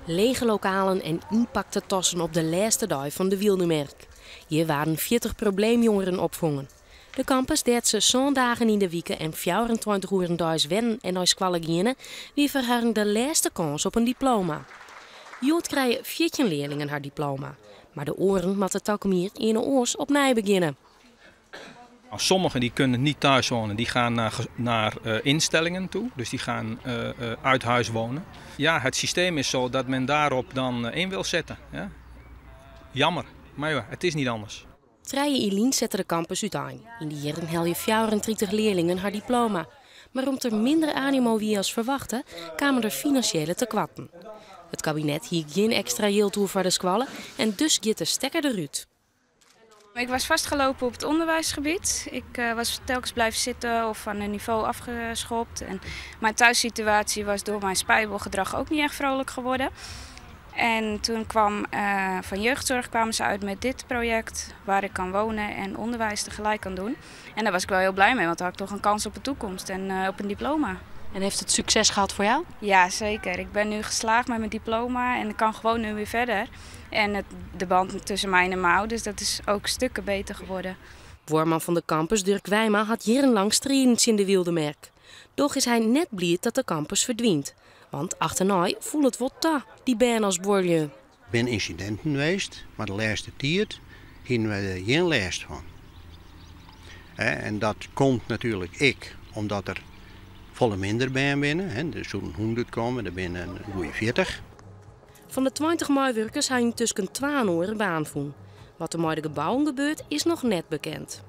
Lege lokalen en ynpakte tassen op de lêste dei fan de Wyldemerk. Hjir waarden 40 probleemjongeren opfongen. De kampus dêr't se 7 dagen yn de wike en 24 oeren deis wennen en nei skoalle giene, wie foar harren de lêste kâns op in diploma. Hjoed krije 14 learlingen har diploma, mar de oaren moatte takom jier earne oars opnij begjinne. Sommigen die kunnen niet thuis wonen, die gaan naar instellingen toe. Dus die gaan uit huis wonen. Ja, het systeem is zo dat men daarop dan in wil zetten. Ja? Jammer, maar ja, het is niet anders. 3 jier lyn sette de kampus útein. Yn dy jierren helje 34 learlingen har diploma. Mar om't der minder animo wie as ferwachte, kamen der finansjele tekoarten. It kabinet hie gjin ekstra jild oer foar de skoalle en dus giet de stekker derút. Ik was vastgelopen op het onderwijsgebied. Ik was telkens blijven zitten of van een niveau afgeschopt. En mijn thuissituatie was door mijn spijbelgedrag ook niet echt vrolijk geworden. En toen kwam van jeugdzorg kwamen ze uit met dit project waar ik kan wonen en onderwijs tegelijk kan doen. En daar was ik wel heel blij mee, want dan had ik toch een kans op de toekomst en op een diploma. En heeft het succes gehad voor jou? Ja, zeker. Ik ben nu geslaagd met mijn diploma en ik kan gewoon nu weer verder. En de band tussen mij en mijn ouders, dat is ook stukken beter geworden. Buorman fan de kampus, Durk Wijma, hat jierrenlang striden tsjin de Wyldemerk. Dochs is hy net bliid dat de kampus ferdwynt. Want achternei foel it wol ta, dy bern as buorlju. Der binne ynsidinten west, mar de lêste tiid hiene wy der gjin lêst fan. En dat komt natuerlik ek omdat der folle minder bern binne. Der soene 100 komme, der binne in goede 40. Fan de 20 meiwurkers ha yntusken 2 in oare baan fûn. Wat der mei de gebouwen gebeurt is noch net bekend.